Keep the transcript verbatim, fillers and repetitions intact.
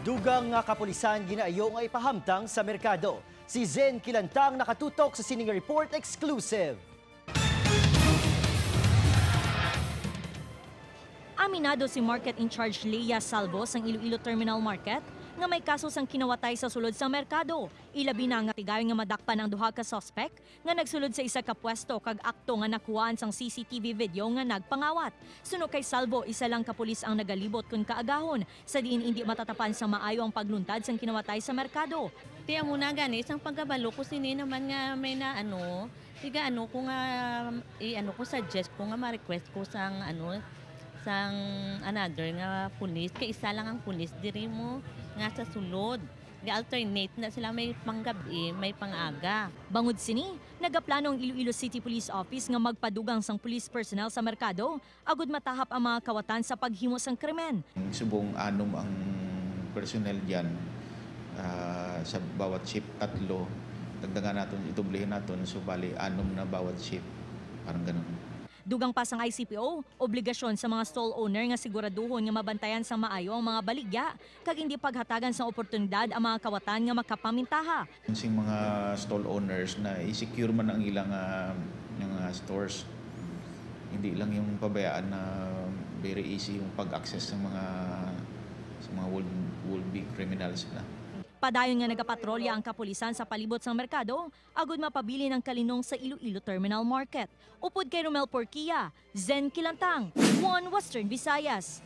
Dugang nga kapulisan ginaiyo nga ipahamtang sa merkado. Si Zen Kilantang nakatutok sa sining report exclusive. Aminado si Market in Charge Lea Salvo sang Iloilo Terminal Market nga may kaso sang kinawatay sa sulod sa merkado. Ilabi na nga tigayon nga madakpan ang duha ka suspek nga nagsulod sa isa ka pwesto kag akto nga nakuhaan sang C C T V video nga nagpangawat. Suno kay Salvo, isa lang ka pulis ang nagalibot kon kaagahon, sa diin indi matatapan sa maayo ang pagluntad sang kinawatay sa merkado. Ti amo na gani, sang pagkabalo ko sini naman nga may na ano, tiga ano ko nga, i-ano ko, suggest ko nga ma-request ko sang ano, sang another nga pulis. Kay isa lang ang pulis diri mo nga sa sulod. Ga-alternate na sila, may panggabi, may pangaga. Bangod sini, nagaplano ang Iloilo City Police Office nga magpadugang sang police personnel sa merkado agud matahap ang mga kawatan sa paghimo sang krimen. Subong anom ang personnel diyan, ah, sa bawat shift, tatlo. Dagdagan naton, idoblehin naton, so bali anom na bawat shift. Parang ganun. Dugang pa sang I C P O, obligasyon sa mga stall owner nga siguraduhon nga mabantayan sang maayo ang mga baligya kag indi paghatagan sang oportunidad ang mga kawatan nga makapamintaha. Sing mga stall owners na i-secure man ang ilang, ah, mga stores. Hindi lang yung pabayaan na very easy yung pag-access sa mga, sa mga would, would be criminals na. Padayon nga nagapatrolya ang kapulisan sa palibot sang merkado agud mapabilin ang kalinong sa Iloilo Terminal Market. Upod kay Romel Porquia, Zen Kilantang, One Western Visayas.